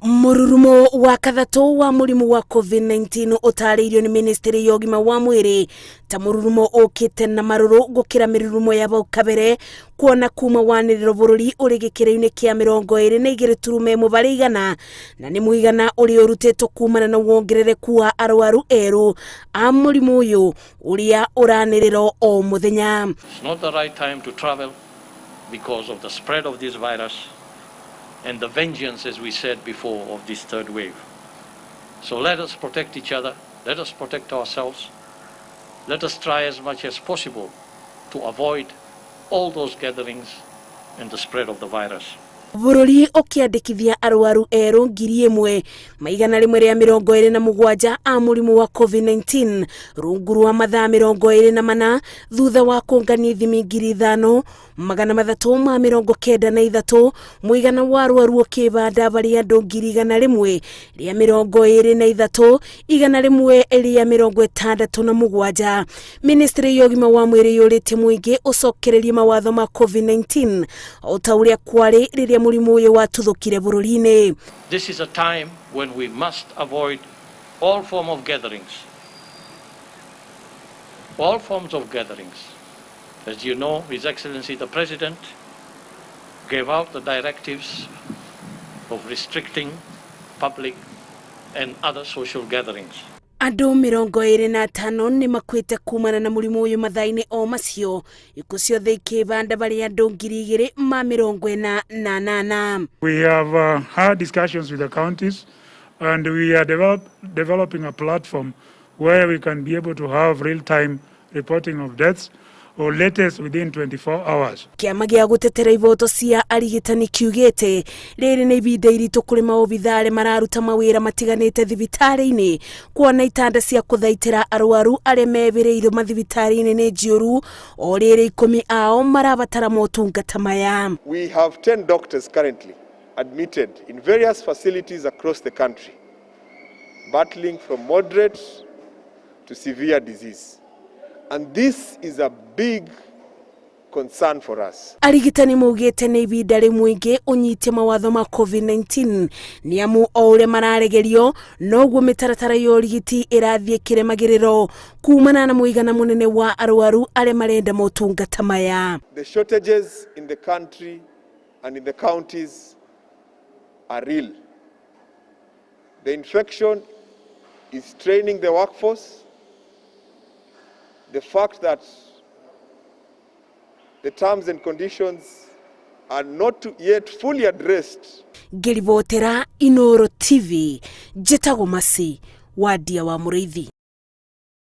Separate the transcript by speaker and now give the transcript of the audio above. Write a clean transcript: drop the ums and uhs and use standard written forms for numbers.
Speaker 1: Mũrurumo wa kathatũ wa mũrimũ wa COVID-19 ũtarĩirio nĩ ministry ya ũgima wa mwĩrĩ ta mũrurumo ũkĩte na marũrũ gũkĩra mĩrurumo ya bau kabere, kuona kuma wanĩrĩro bũrũri ũrĩ gĩkĩro-inĩ kĩa 22.1 harĩ igana, na nĩ mũigana ũrĩa ũrutĩtwo kumana na wongerereku wa arwaru erũ a mũrimũ ũyũ ũrĩa ũranĩrĩrwo o mũthenya.
Speaker 2: It's not the right time to travel because of the spread of this virus and the vengeance, as we said before, of this third wave. So let us protect each other, let us protect ourselves, let us try as much as possible to avoid all those gatherings and the spread of the virus.
Speaker 1: Bũrũri ũkĩandĩkithia arwaru erũ 1127 a mũrimũ wa COVID-19 rungu rwa mathaa 24, thutha wa kũngania ithimi 5393, mũigana wa arwaru ũkĩbanda barĩ andũ 123,167. Ministry ya ũgima wa mwĩrĩ yũrĩtie mũingĩ ũcokererie mawatho ma COVID-19 o ta ũrĩa kwarĩ rĩrĩa mũrimũ ũyũ watuthũkire bũrũri-inĩ.
Speaker 2: This is a time when we must avoid all form of gatherings. All forms of gatherings. As you know, His Excellency the President gave out the directives of restricting public and other social gatherings.
Speaker 1: Andũ 25 nĩ makuĩte kumana na mũrimũ ũyũ mathaa-inĩ o macio, ikuũ ciothe ikĩbanda barĩ andũ 2048.
Speaker 3: We have had discussions with the counties and we are developing a platform where we can be able to have real-time reporting of deaths or latest within 24 hours.
Speaker 1: Kĩama gĩa gũtetera ihoto cia arigitani kiugĩte rĩrĩ nĩ ibinda iritũ kũrĩ maobitha arĩa mararuta mawĩra matiganĩte thibitarĩ-inĩ, kuona itanda cia kũthaitĩra arwaru arĩa mebĩrĩirwo mathibitarĩ-inĩ nĩ njiyũru, o rĩrĩ 10 ao marabatara motungata maya.
Speaker 4: We have 10 doctors currently admitted in various facilities across the country, battling from moderate to severe disease. And this is a big concern for us.
Speaker 1: Arigitani maugĩte nĩ ibinda rĩ mũingĩ ũnyitie mawatho ma COVID-19, nĩ amu o ũrĩa mararegerio noguo mĩtaratara ya ũrigiti ĩrathiĩ kĩremagĩrĩro kumana na mũigana mũnene wa arwaru arĩa marenda motungata maya.
Speaker 4: The shortages in the country and in the counties are real. The infection is straining the workforce. The fact that the terms and conditions are not yet fully addressed.
Speaker 1: Ngĩribotera Inoro TV, njĩtagwo Masi Wadia wa Mũrĩithi.